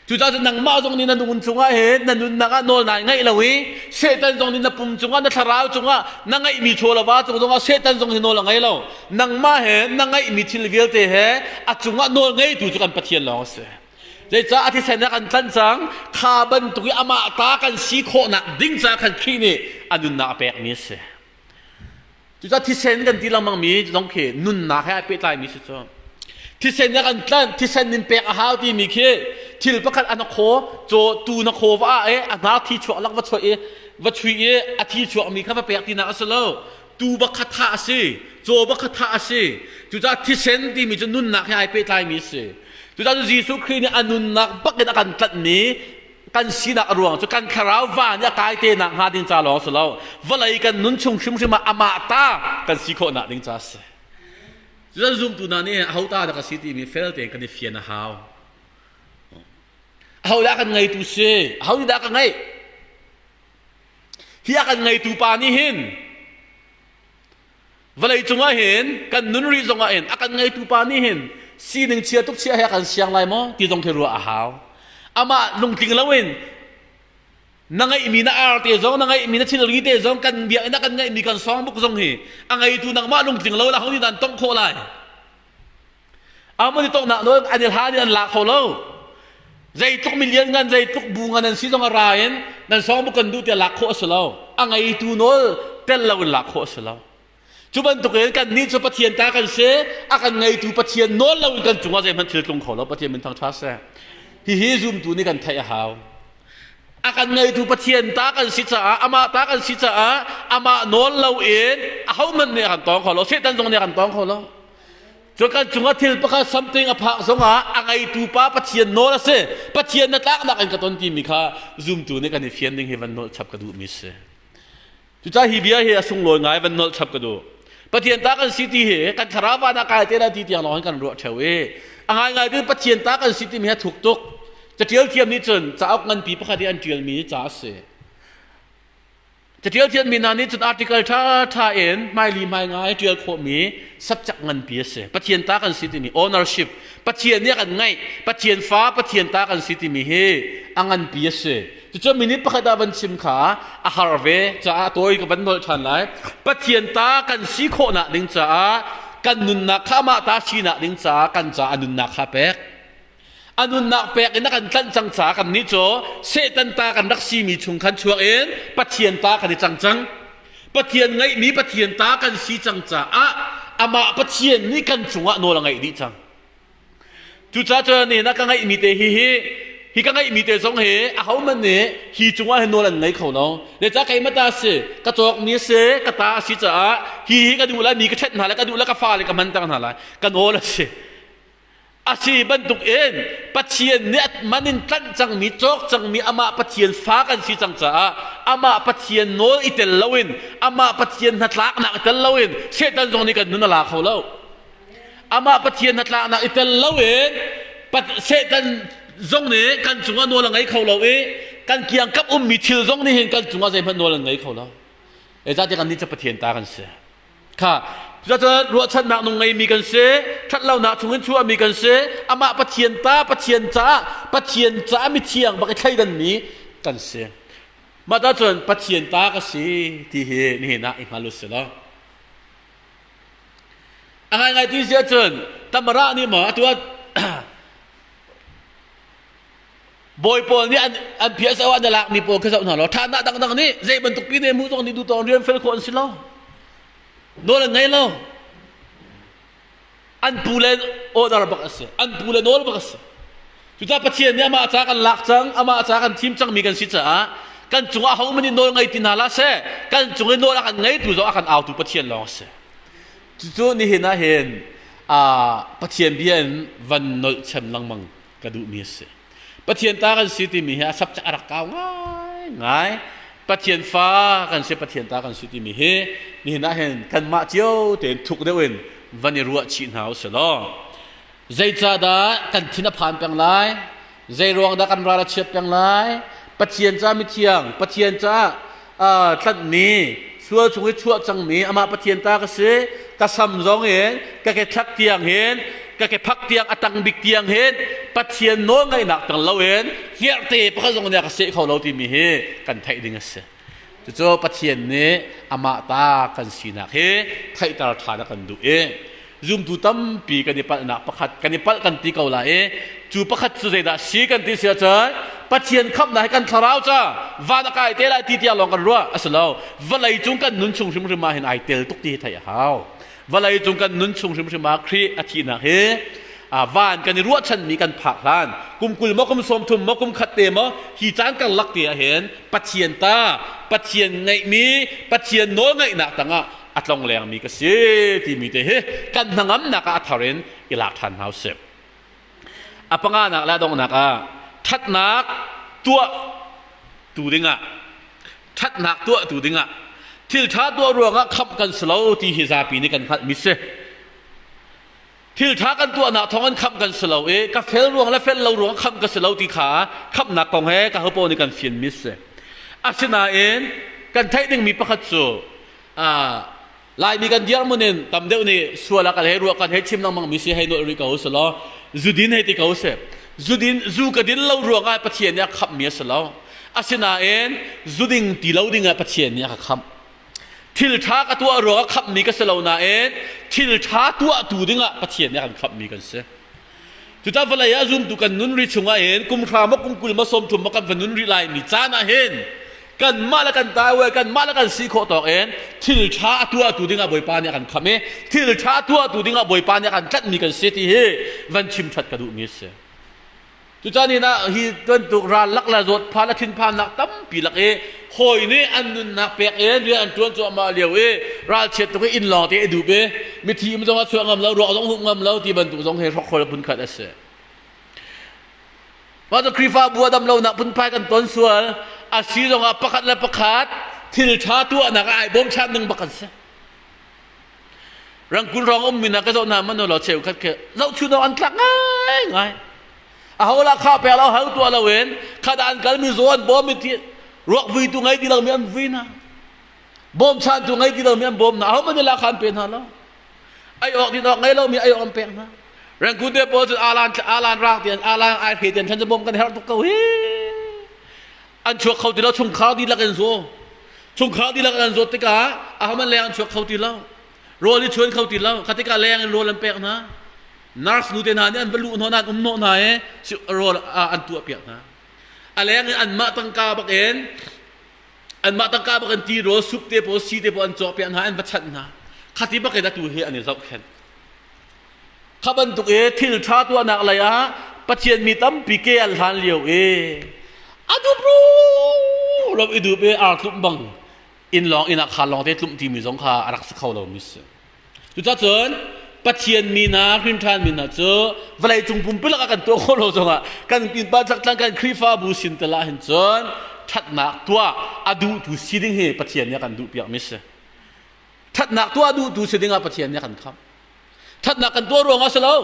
Cucaah cun nangmah zong nih na nun cungah hin na nunnak ah nawl nai ngeih lo i Satan zong nih na pum cungah na thlarau cungah na ngeihmi chaw le va cung zongah Satan zong hi nawl a ngei lo. Nangmah he na ngeihmi thil vialte he a cungah nawl ngeitu cu kan Pathian lawng a si. Zeicah a thisen a kan tlanh cang kha bantuk i amah ta kan si khawhnak ding ca khan Khrih nih a nunnak a pekmi a si. Cucaah thisen kan ti lengmangmi zong khi nunnak he ai pehtlaimi si cu. Thisen a kan tlanh, thisen in pek a hau timi khi thil pakhat a na khaw, caw tu na khaw va ah e a hnar thi chuak lak va chuah i va chui i a thi chuakmi kha va pek tinak a si lo. Tu bak kha thah a si, caw bak kha thah a si. Cucaah thisen timi cu nunnak he ai pehtlaimi a si. Cucaah Jesuh Khrih nih a nunnak bak in a kan tlanhmi kan sinak a ruang cu kan thlarau va nih a kai te nak hnga ding ca lawng si lo vawlei kan nun chung hrimhrim ah amah ta kan si khawhnak ding ca a si. Cucaah zumtu hna nih aho ta dah ka si timi fel tein kan i fian a hau. Aho dah kan ngeitu si? Aho nih dah ka ngeih? Hi a kan ngeitu pa nih hin Vawlei cungah hin kan nun rih zongah hin a kan ngeitu pa nih hin sining chia tuk chia he a kan siang lai maw ti zong khi ruah a hau. Amah lungtling loin na ngeihmi na ar te zong na ngeihmi na thilri te zong kan biakinn a kan ngeihmi kan songbook zong hi a ngeitu nangmah lungtling lo la ho nih dah an tongh khawh lai? Amun i tonghnak nawl an i hlan in an la kho lo. Zeitluk milian ngan zeitluk bu ngan an si zong a ra in nan songbook kan duh tiah lak khawh a si lo. A ngeitu nawl tel lo in lak khawh a si lo. Cu bantukin kannih cu Pathian ta kan si, a kan ngeitu Pathian nawl lo in kan cungah zeihmanh thil tlung kho lo. Pathian min thangṭha seh. Hihi zumtu nih kan theih a hau. A kan ngeitu Pathian ta kan si caah, amah ta kan si caah, amah nawl lo in ahohmanh nih a kan tawng kho lo. Satan zong nih a kan tawng kho lo. Cu kan cungah thil pakhat something a phak zongah a ngeitu pa Pathian nawl a si. Pathian na tlaknak in ka ton timi kha zumtu nih kan i fian ding hi van nolh chap ka duhmi si. Cucaah hi bia hi a sunglawi ngai van nolh chap ka duh. Pathian ta kan si ti hi kan thlarau van ah kai te lai ti tiang lawng in kan ruah theo i a ngaingai tin Pathian ta kan si timi hi a thuk tuk. Catial thiam nih cun cauk nganpi pakhat i an tialmi ca a si. Catial thiammi hna nih cun article ṭhaṭha in hmaili hmaingai ṭial khawhmi subject nganpi a si. Pathian ta kan si timi ownership, Pathian nih a kan ngeih, Pathian fa, Pathian ta kan si timi hi a nganpi a si. Cucu minute pakhat ah van chim kha a har ve caah tawi ka van nolh ṭhan lai. Pathian ta kan si khawhnak ding caah kan nunnak kha amah ta sinak ding caah kan caah a nunnak kha pek. A nunnak pek in a kan tlanh cang caah kannih cu Satan ta kan rak simi chung khan chuak in Pathian ta kan i cang cang. Pathian ngeihmi Pathian ta kan si cang caah amah Pathian nih kan cungah nawl a ngeih dih cang. Cucaah cun nihin ah ka ngeihmi te hi hi hi ka ngeihmi te zong hi ahohmanh nih hi cungah hin nawl an ngei kho lo. Zeicah keimah ta a si, ka cawkmi a si, ka ta a si caah hi hi ka duh lai, mi ka ṭhenh hna lai, ka duh lai, ka fale ka hmanter hna lai. Ka nawl a si. A si bantukin Pathian nih a man in tlanh cangmi, cawk cangmi amah Pathian fa kan si cang caah amah Pathian nawl i tel loin, amah Pathian hnatlaknak i tel loin Satan zong nih kan nun a la kho lo. Amah Pathian hnatlaknak i tel loin Satan zong nih kan cungah nawl a ngei kho lo i kan kiangkap ummi thil zong nih hin kan cungah zeihmanh nawl an ngei kho lo. Zeicahtiah kannih cu Pathian ta kan si. Kha cucaah ruahchannak nung ngeimi kan si, ṭhatlonak chungin chuahmi kan si, amah Pathian ta, Pathian caah, Pathian caah mithiang bak i thleidanmi kan si. Mah ta cun Pathian ta ka si ti hi nihin ah i hngal u si law. A ngaingai ti si ahcun Tamara nih maw atu ah Bawi pawl nih an an phiah an lakmi pawl kha zoh hna law ṭhanak dangdang nih zei bantuk pi ne hmuh zong nih duhtawng rian fel khawh an si lo. Nawl an ngei lo. An pu le order bak a si. An pu le nawl bak a si. Cucaah Pathian nih amah ca kan lak cang, amah ca kan thim cangmi kan si caah Kan cungah hohmanh nih nawl ngei ti hna hlah seh. Kan cung i nawl a kan ngeitu zong a kan autu Pathian lawng a si. Cucu nihin ah hin Pathian bia in van nolh chem lengmang ka duhmi a si. Pathian ta kan si timi hi a subject a rak kau ngaingai. Pathian fa kan si, Pathian ta kan si timi hi nihin ah hin kanmah cio tein thuk deuh in van i ruah chih hna usih law zeicahdah kan thin a phan peng lai? Zei ruang dah kan ral a chiat peng lai? Pathian ca mithiang, Pathian ca tlanhmi, sual chung i chuah cangmi amah Pathian ta ka si. Ka sam zong in ka ke thlak tiang hin, ka ke phak tiang a tang bik tiang hin Pathian nawl ngaihnak tang loin hngerhte pakhat zong nih a ka seh kho lo timi hi kan theih ding a si. Cucu Pathian nih amah ta kan sinak hi theihter ṭhan a kan duh i zumtu tampi kan i palhnak pakhat kan i palh kan ti ko lai i cu pakhat cu zeidah si kan ti si ahcun Pathian khamhnak hi kan thlarau ca van a kai te lai ti tiang lawng kan ruah a si lo. Vawlei cung kan nun chung hrimhrim ah hin ai tel tuk ti hi theih a hau. Vawlei cung kan nun chung hrimhrim ah Khrih a thihnak hi van kan i ruahchanmi kan phak hlan kum 20 maw kum 30 maw kum khat te maw hi caan karlak te ah hin Pathian ta Pathian ngeihmi Pathian nawl ngeihnak tangah a tlong lengmi ka si timi te hi kan hnangamnak ah a thar in i lak ṭhan hna usih. A panganak le a donghnak ah ṭhatnak tuah tu dingah ṭhatnak tuah tu dingah thil ṭha tuah ruangah khamh kan si lo ti hi zapi nih kan hngalhmi si. Thil ṭha kan tuahnak thawng in khamh kan si lo i ka fel ruang le fel lo ruang khamh ka si lo ti kha khamhnak kong he ka hopo nih kan fianmi si. Asinain kan theih dingmi pakhat cu Laimi kan dirhmun in tam deuh nih sual ah kan hei ruah kan hei chim lengmang mi si hei nolh rih ko si law zudin hei ti ko si. Zudin zu ka din lo ruangah Pathian nih a khamhmi a si lo. Asinain zuding ti lo ding ah Pathian nih a ka khamh. Thil ṭha ka tuah ruangah khamhmi ka si lo nain thil ṭha tuahtu dingah Pathian nih a kan khamhmi kan si. Cucaah vawlei ah zumtu kan nun rih chungah hin kum hra maw kum 20 maw 30 maw kan va nun rih lai mi caan ah hin kanmah le kan taiwe kanmah le kan si khawh tawk in thil ṭha a tuahtu dingah Bawipa nih a kan khamh i thil ṭha tuahtu dingah Bawipa nih a kan tlanhmi kan si ti hi van chim ṭhat ka duhmi a si. Cucaah ni ah hi bantuk ral lak le zawtphan le thinphannak tampi lak i hawi nih an nunnak pek in rian an ṭuan cuahmah lio i ralchiat tuk i inn lawng te i dup i mithi um zong a chuah ngam lo, ruak zong humh ngam lo ti bantuk zong hi hrokhrawl phunkhat a si. Mah cu Khrihfabu a dam lonak phunphai kan ton sual a si zongah pakhat le pakhat thil ṭha tuahnak ah ai bawmchan ding bak kan si. Rangkun rong ummi na ka zoh hna man law cheukhat khi zohchun awk an tlak ngaingai. A ho la kha pek lo hau tuah lo in khat an kalmi zaw an bawm i ti ruak vui tu ngei ti lomi an vui hna. Bawmchantu ngei ti lomi an bawm hna. Aho man la kha an pe hna lo. Ai awk din awk ngei lomi ai awk an pek hna. Rangkun te pawl cu alan alan rang tian alan ai hre tian than cu bawm kan herh tuk ko hi. An chuak kho ti lo chungkhar dihlak in zaw chungkhar dihlak an zawt tikah ahohmanh leng an chuak kho ti lo rawl i chuan kho ti lo kha tikah leng in rawl an pek hna nurse nu te hna nih an va luh hnawh hna an um hnawh hna i rawl an tuah piak hna a leng in anmah tangka bak in anmah tangka bak in ti rawl sup te pawl si te pawl an cawk piak hna an va chanh hna khati bak in atu hi an i zohkhenh Kha bantuk i thil ṭha tuahnak lei ah Pathian mi tampi ke an hlan lio i a dup ro i dup i ar tlumh bang inn lawng inn ah kha lawng te tlumh timi zong kha a rak si kho lomi si. Cucacun Pathian mi hna hrinṭhan mi hna cu vawlei cung pumpi lakah kan tuah khawh lo zongah kan innpa tlaktlang kan Khrihfabu sin tal ah hin cun ṭhatnak tuah a duhtu si ding hi Pathian nih a kan duhpiakmi si. Ṭhatnak tuah duhtu si dingah Pathian nih a kan khamh. Ṭhatnak kan tuah ruangah a si lo.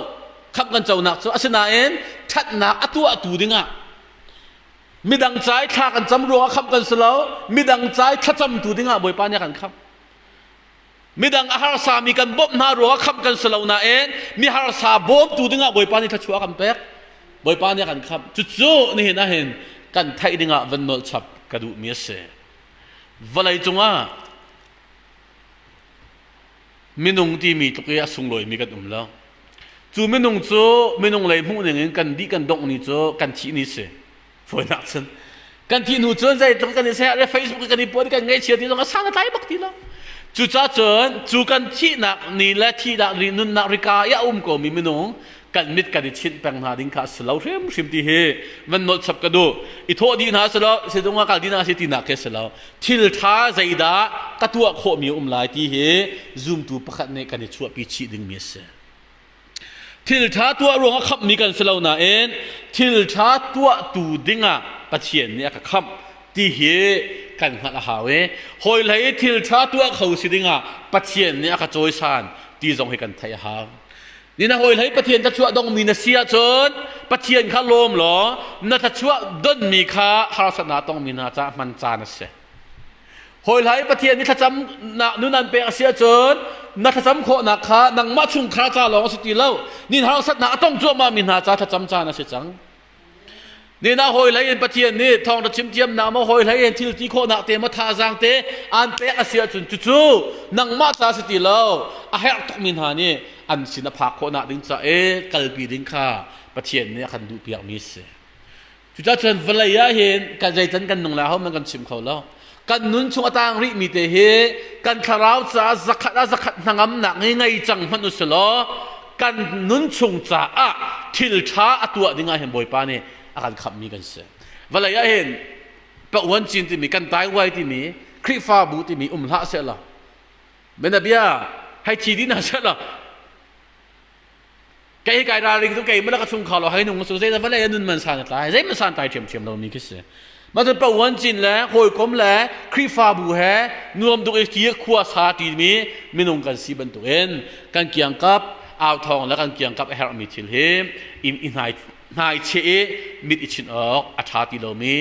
Khamh kan conak cu asinain ṭhatnak a tuahtu dingah midang ca i thla kan cam ruangah khamh kan si lo. Midang ca i thlacamtu dingah Bawipa nih a kan khamh. Midang a harsami kan bawmh hna ruangah khamh kan si lo nain mi harsa bawmtu dingah Bawipa nih thluachuah a kan pek. Bawipa nih a kan khamh. Cucu nihin ah hin kan theih dingah van nolh chap ka duhmi a si. Vawlei cungah Minung timi tluk i a sunglawimi kan um lo. Cu minung cu minung lei hmuh ning in kan dih kan dongh ni cu kan thih ni si. Fawinak cun kan thih hnu cun zeitluk kan i seh le Facebook kan i puan kan ngaihchia ti zong a sang a tlai bak ti lo. Cucaah cun cu kan thihnak ni le thihnak ri nunnak rika i a um komi minung Kan mit kan i chinh peng hna ding kha a si lo hrimhrim ti hi van nolh chap ka duh. I thawh dih hna si lo, sizung ah kal dih hna si tinak khi a si lo. Thil ṭha zeidah ka tuah khawhmi a um lai ti hi zumtu pakhat nih kan i chuahpi chih dingmi a si. Thil ṭha tuah ruangah khamhmi kan si lo nain thil ṭha tuahtu dingah Pathian nih a ka khamh ti hi kan hngalh a hau i hawihlei thil ṭha tuah kho si dingah Pathian nih a ka cawisan ti zong hi kan theih a hau. Ni na hawihlei Pathian thluachuah dongmi na si ahcun Pathian kha lawm law na thluachuah donmi kha harsatnak tongmi hna caah hman caan a si. Hawihlai Pathian nih thlacam nun an pek a si ahcun na thlacam khawhnak kha nangmah chungkhar ca lawng a si ti lo. Nin harsatnak a tong cuahmah mi hna ca thlacam caan a si cang. Nin ah hawihlei in Pathian nih thawngṭha chim thiamnak maw hawihlei in thil ti khawhnak te maw thazaang te aan pek a si ahcun cucu nangmah ca a si ti lo. A herh tukmi hna nih an sin a phak khawhnak ding ca i kalpi ding kha Pathian nih a kan duhpiakmi a si. Cucacun vawlei ah hin kan zeican kan nung lai hohmanh kan chim kho lo. Kan nun chung a tang rihmi te hi kan thlarau caah zakhat ah zakhat hnangamnak ngei ngei cang hmanh u silaw kan nun chung caah thil ṭha a tuah ding ah hin Bawipa nih a kan khamhmi kan si. Vawlei ah hin pa-uan cin timi kan taiwai timi Khrihfabu timi um hlah sehlaw menabia hei thi dih hna sehlaw Kei kai ralring tu kei malak chung kha lo hai nung su zei da vale nun man san tlai zei man san tai thiam thiam lo mi khi si ma tu pawan cin le hawikom le Khrihfabu he nuam duk i ti khua sa ti mi minung kan si bantuk in kan kiangkap au thong le kan kiangkap a herh mi thil hi im i hnai hnai che i mit i chin awk a tha ti lo mi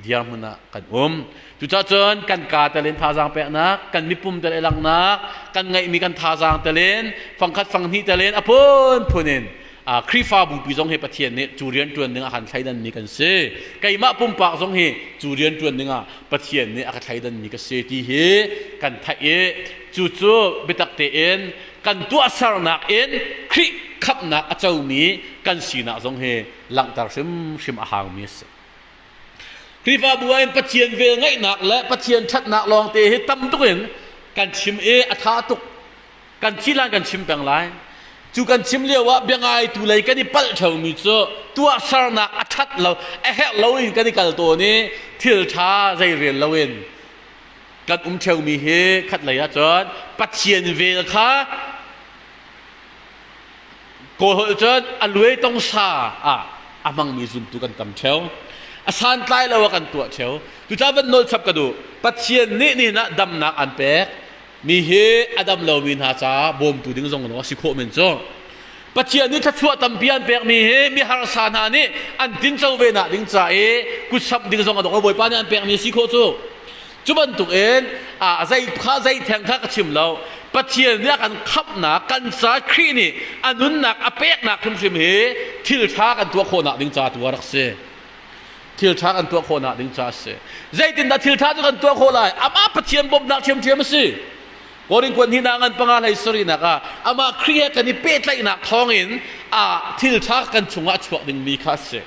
dirhmun ah kan um Cucacun kan kaa telin thazaang peknak, kan mipum tel i langhnak, kan ngeihmi kan thazaang telin, fangkhat fanghnih telin a phunphun in Khrihfabu pi zong hi Pathian nih cu rian ṭuan ding a kan thleidanmi kan si. Keimah pumpak zong hi cu rian ṭuan ding ah Pathian nih a ka thleidanmi ka si ti hi kan theih i cucu biatak tein kan tuahsernak in Khrih khamhnak a comi kan sinak zong hi langhter hrimhrim a haumi a si. Khrihfabu ah hin Pathian velngeihnak le Pathian ṭhatnak lawngte hi tam tuk in kan chim i a ṭha tuk. Kan thi lan kan chim peng lai. Cu kan chim lio ah biangaitu lei kan i palh ṭheumi cu tuahsernak a ṭhat lo, a herh lo in kan i kal tawn i thil ṭha zei rel lo in kan um ṭheumi hi khatlei ah cun Pathian vel kha Kawlholh cun a luai tongsa ah a hmangmi zumtu kan tam ṭheo. A santlai lo ah kan tuah ṭheo. Cucaah van nawl chap ka duh. Pathian nih nihin ah damnak an pek mi hi a dam lomi hna caah bawmtu ding zong a si khawh men cu. Pathian nih thluachuah tampi an pekmi hi mi harsa hna nih an tinco ve nak ding ca i kutsamh ding zong a dong. Bawipa nih an pekmi a si khawh cu. Cu bantukin zei kha zei theng kha ka chim lo. Pathian nih a kan khamhnak, kan ca Khrih nih a nunnak a peknak hrimhrim hi thil ṭha kan tuah khawhnak ding ca tu a rak si. Thil ṭha kan tuah khawhnak ding ca a si. Zeitindah thil ṭha cu kan tuah khawh lai? Amah Pathian bawmhnak ṭhiamṭhiam a si. Korin kuan hi na ngan panga hlei sarihnak ah amah Khrih he kan i pehtlaihnak thawngin a thil ṭha kan chungah a chuak dingmi kha a si.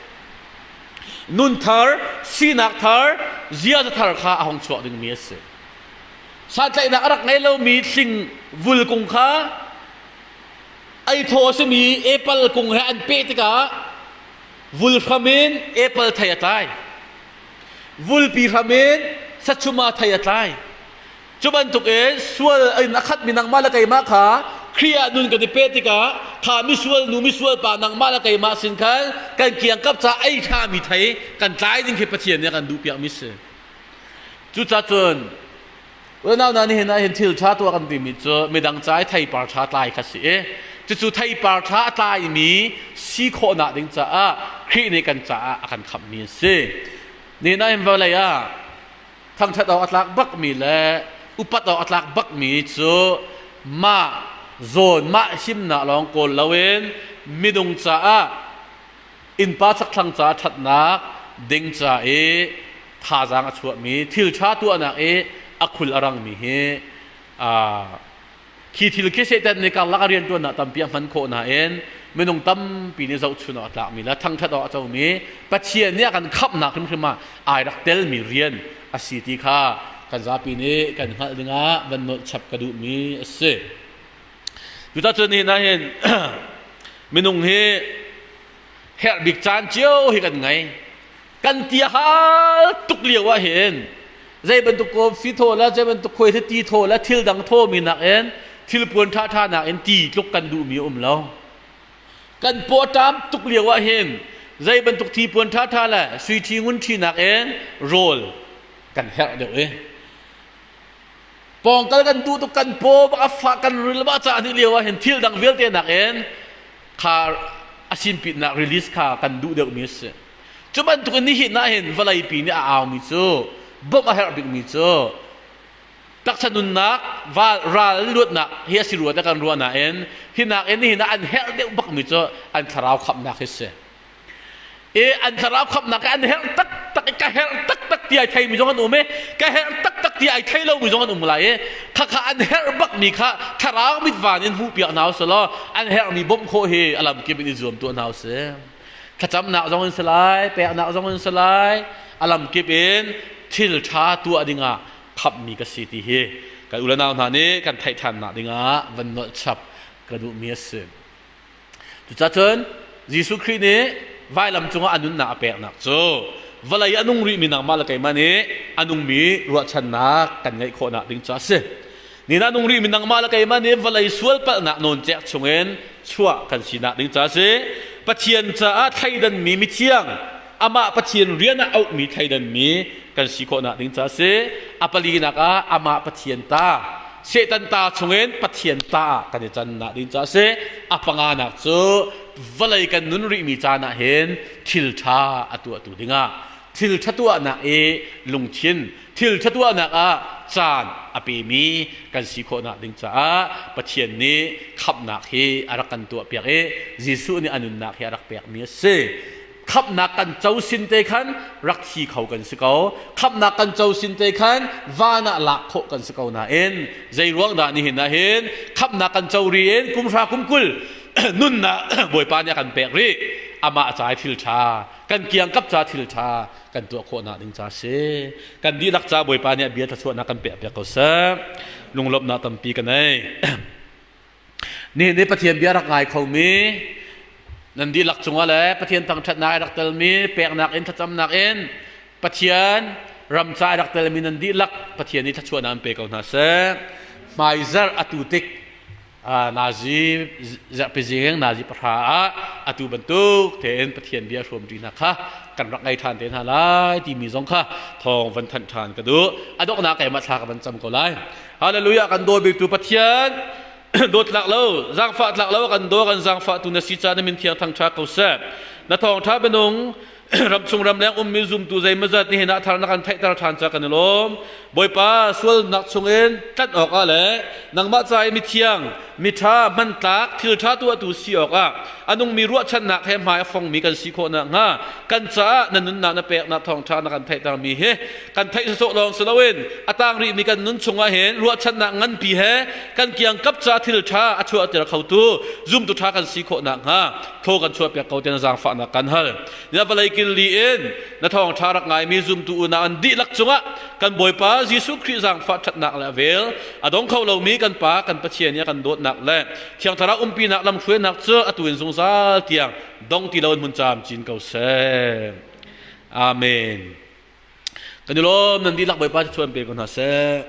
Nun thar, sinak thar, ziaza thar kha a hung chuak dingmi a si. Santlaihnak a rak ngei lomi thling vul kung kha ei thaw a simi apple kung he an peh tikah vul hram in apple thei a tlai. Vulpi hram in sachuma thei a tlai. Cu bantukin sual in a khatmi nangmah le keimah kha Khrih ah nun kan i peh tikah kha misual nu misual pa nangmah le keimah sin khan kan kiangkap ca ei ṭhami thei kan tlai ding khi Pathian nih a kan duhpiakmi si. Cucaah cun unau hna nihin ah hin thil ṭha tuah kan timi cu midang ca i theipar ṭha tlai kha si i cucu theipar ṭha a tlaimi si khawhnak ding caah Khrih nih kan caah a kan khamhmi a si. Nihin ah hin vawlei ah thangṭhat awk a tlak bakmi le upat awk a tlak bakmi cu mah zawn mah himnak lawng kawl loin minung caah innpa chakthlang caah ṭhatnak ding ca i thazaang a chuahmi thil ṭha tuahnak i a khul a rangmi hi Khi thil khi Satan nih karlak a rianṭuannak tampi a hman khawh nain minung tampi nih zohchun awk a tlakmi le thangṭhat awk a comi Pathian nih a kan khamhnak hrimhrim ah ai rak telmi rian a si ti kha kan zapi nih kan hngalh dingah van nolh chap ka duhmi a si. Cucacun nihin ah hin Minung hi herh bik caan cio hi kan ngei. Kan ti a hal tuk lio ah hin zei bantuk coffee thaw le zei bantuk khuai ti thaw le thil dang thawmi nakin thil puan ṭhaṭha nakin ti tluk kan duhmi a um lo. Kan paw ṭam tuk lio ah hin zei bantuk thi puan ṭhaṭha le sui ṭhi ngun ṭhi nakin rawl kan herh deuh i pawngkal kan duh tuk kan paw bak a fah kan ril bak cah ni lio ah hin thil dang vialte nakin kha a sinpitnak release kha kan duh deuhmi a si. Cu bantuk in nihin ah hin vawleipi nih a aumi cu bawmh a herh bikmi cu taksa nunnak ral luatnak hi a si rua tiah kan ruah nain hi nakin nihin ah an herh deuh bakmi cu an thlarau khamhnak hi si. I an thlarau khamhnak hi an herh taktak i ka herh taktak ti ai theimi zong an um i ka herh taktak ti ai thei lomi zong an um lai i khakha an herh bakmi kha thlarau mitvan in hmuhpiak hna usih law an herhmi bawmh khawh hi a lamkip in i zuam tuah hna usih. Thlacamnak zong in si lai, peknak zong in si lai, a lamkip in thil ṭha tuah dingah khamhmi ka si ti hi kan u le nau hna nih kan theih ṭhannak dingah van nolh chap ka duhmi a si. Cucacun Jesuh Khrih nih vailam cungah a nunnak a peknak cu vawlei a nung rihmi nangmah le keimah nih a nungmi ruahchannak kan ngeih khawhnak ding cu a si. Ni na nung rihmi nangmah le keimah nih vawlei sualpalhnak nawncek chungin chuah kan sinak ding ca si. Pathian caah thleidanmi mithiang, amah Pathian rian ah auhmi thleidanmi kan si khawhnak ding ca si. A palinak ah amah Pathian ta, Satan ta chungin Pathian ta ah kan i cannak ding ca si. A panganak cu vawlei kan nun rihmi caan ah hin thil ṭha a tuahtu dingah thil ṭha tuahnak i lungthin thil ṭha tuahnak ah caan a pemi kan si khawhnak ding caah Pathian nih khamhnak hi a rak kan tuahpiak i Jesuh nih a nunnak hi a rak pekmi a si. Khamhnak kan co sin te khan rak thi kho kan si ko. Khamhnak kan co sin te khan van ah lak khawh kan si ko nain zei ruang dah nihin ah hin khamhnak kan co ri in kum hra kum 20 nunnak Bawipa nih a kan pek rih. Amah ca i thil ṭha kan kiangkap ca thil ṭha kan tuah khawhnak ding ca si. Kan dihlak ca Bawipa nih a bia thluachuahnak kan pek piak ko seh. Lunglawmhnak tampi ka nei. Nihin ni Pathian bia rak ngai khomi nan dihlak cungah le Pathian thangṭhatnak ai rak telmi peknak in thlacamnak in Pathian ram ca ai rak telmi nan dihlak Pathian nih thluachuahnak an pe ko hna seh. Hmaizarh atu tik Nazi zarhpi zing nazi pahra ah atu bantuk tein Pathian bia hrawmṭi hna kha kan rak ngei ṭhan te hna lai timi zong kha thawng van thanh ṭhan ka duh. A donghnak keimah thla ka van cam ko lai. Hallelujah kan daw biktu Pathian dawtlak lo zaangfah tlak lo kan daw kan zaangfah tu na si ca na min thiang thangṭha ko seh. Na thawngṭha minung ramchung ramleng ummi zumtu zeimawzat nihin ah thar na kan theihter ṭhan ca kan i lawm. Bawipa sualnak chungin tlanh awkah le nangmah ca i mithiang, miṭha, hmantlak, thilṭha tuahtu si awkah a nungmi ruahchannak he hmai a fongmi kan si khawh nakhnga kan caah na nunnak na peknak thawngṭha na kan theihtermi hi kan theih sawsawh lawng si loin a tang rihmi kan nun chungah hin ruahchannak nganpi he kan kiangkap ca thilṭha a chuahter khotu zumtu ṭha kan si khawh nakhnga thaw kan chuahpiak ko tiah na zaangfahnak kan hal. Na vawlei kil li in na thawngṭha rak ngaimi zumtu unau an dihlak cungah kan Bawipa Jesuh Khrih zaangfah ṭhatnak le a vel a dong kho lomi kan Pa kan Pathian i a kan dawtnak le Thiang Thlarau umpinak lamhruainak cu atu in zungzal tiang dong ti loin hmun camcin ko seh. Amen. Kan i lawm nan dihlak Bawipa cu chuan pe ko hna seh.